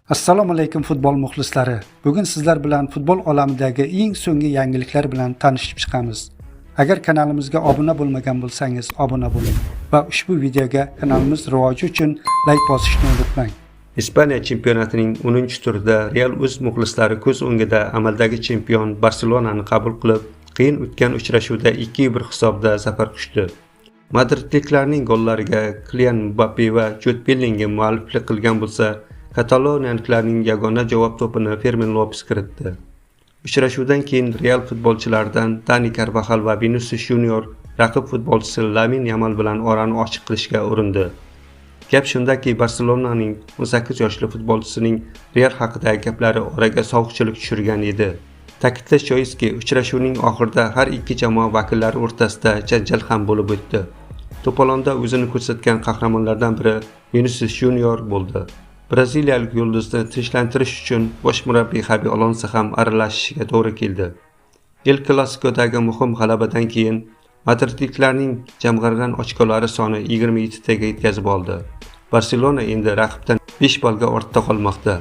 Assalomu alaykum, futbol muxlislari. Bugun sizlar bilan futbol olamidagi eng so'nggi yangiliklar bilan tanishib chiqamiz. Agar kanalimizga obuna bo'lmagan bo'lsangiz, obuna bo'ling va ushbu videoga kanalimiz rivoji uchun layk bosishni unutmang. Ispaniya chempionatining 10-turida Real o'z muxlislari ko'z o'ngida amaldagi chempion Barselonani qabul qilib, qiyin o'tgan uchrashuvda 2-1 hisobida zafar quchdi. Madridliklarning gollariga Kilian Mbappe va Jud Bellingem mualliflik qilgan bo'lsa, kataloniyaliklarning yagona javob to'pini Fermin Lopes kiritdi. Uchrashuvdan keyin Real futbolchilaridan Dani Karvaxal va Vinicius Junior raqib futbolchisi Lamin Yamal bilan orani ochiq qilishga urindi. Gap shundaki, Barselonaning 18 yoshli futbolchisining Real haqidagi gaplari oraga sovuqchilik tushirgan edi. Ta'kidlash joizki, uchrashuvning oxirida har ikki jamoa vakillari o'rtasida janjal ham bo'lib o'tdi. To'polonda o'zini ko'rsatgan qahramonlardan biri Vinicius Junior bo'ldi. Braziliyalik yulduzni tinchlantirish uchun bosh murabbiy Xabi Alonso ham aralashishiga to'g'ri keldi. El Clasico'dagi muhim g'alabadan keyin madridliklarning jamg'argan ochkolari soni 27 taga yetkazib oldi. Barselona endi raqibdan 5 ballga ortda qolmoqda.